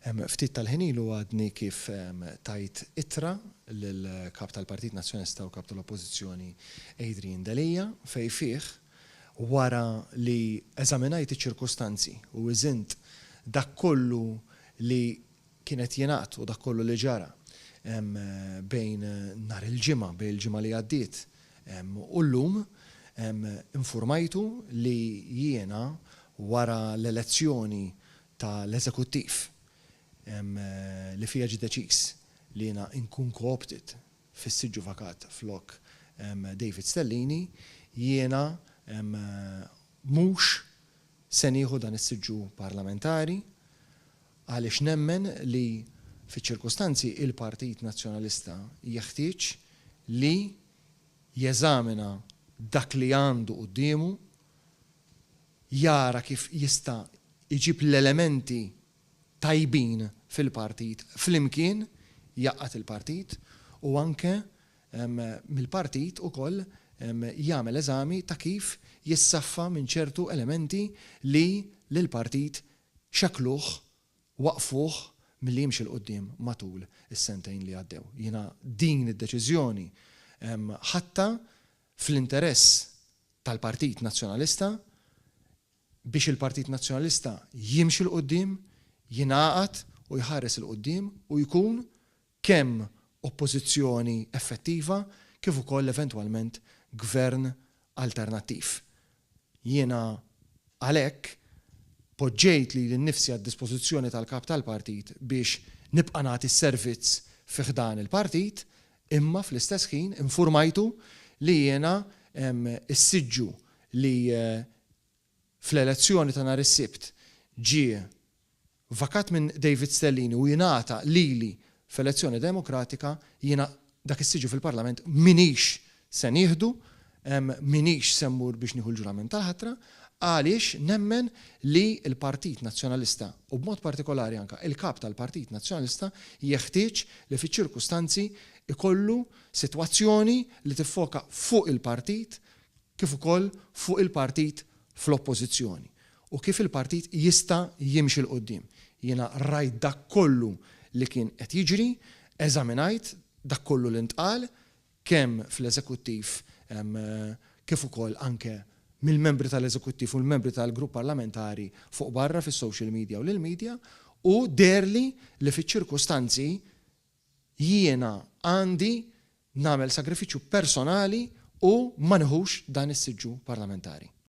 Ftit tal-ħin ilu għadni kif tajt ittra lill-Kap tal-Partit Nazzjonalista u Kap tal-Oppożizzjoni Adrian Delia fejn fih, wara li eżaminajt iċ-ċirkustanzi u wiżint dak kollu li kien qed jingħad u dak kollu li ġara bejn nhar il-Ġimgħa, bejn il-ġimgħa li għaddiet u llum, infurmajtu li jiena wara l-elezzjoni ta' l-Eżekuttiv li fiha ġie deċiż li jiena nkun co-opted fis-siġġu vakat flok David Stellini, jiena mhux se nieħu dan is-siġġu parlamentari għaliex nemmen li fiċ-ċirkustanzi il-Partit Nazzjonalista jeħtieġ li jeżamina dak li għandu quddiemu, jara kif jista' jġib l-elementi tajbin fil-partit flimkien, jgħaqqad il-partit u anke mill-partit ukoll jagħmel eżami ta' kif jissaffa minn ċertu elementi li lill-partit xekkluh, waqqfuh milli jimxi 'l quddiem matul is-sentejn li għaddew. Jiena din id-deċiżjoni ħadtha fl-interess tal-Partit Nazzjonalista biex il-Partit Nazzjonalista jimxi 'l quddiem, jingħaqad u jħares 'il quddiem u jkun kemm Oppożizzjoni effettiva kif ukoll eventwalment Gvern alternattiv. Jiena għalhekk poġġejt lili nnifsi għad-dispożizzjoni tal-Kap tal-Partit biex nibqa' nagħti s-servizz fi ħdan il-Partit imma fl-istess ħin infurmajtu li jiena s-siġġu li fl-elezzjoni ta' nhar is-Sibt ġie vakat minn David Stellini u jingħata lili f'elezzjoni demokratika, jiena dak is-siġġu fil-Parlament m'iniex se nieħdu, m'iniex se mmur biex nieħu l-ġurament tal-ħatra, għaliex nemmen li l-Partit Nazzjonalista u b'mod partikolari anke il-Kap tal-Partit Nazzjonalista jeħtieġ li fiċ-ċirkustanzi jkollu sitwazzjoni li tiffoka fuq il-partit kif ukoll fuq il-partit fl-Oppożizzjoni u kif il-partit jista' jimxi 'l quddiem. Jiena rajt dak kollu li kien qed jiġri, eżaminajt dak kollu li ntqal kemm fl-Eżekuttiv kif ukoll anke mill-membri tal-Eżekuttiv u l-membri tal-Grupp Parlamentari fuq barra fis-social media u lill-media u deherli li fiċ-ċirkustanzi jiena għandi nagħmel sagrifiċċju personali u ma niħux dan is-siġġu parlamentari.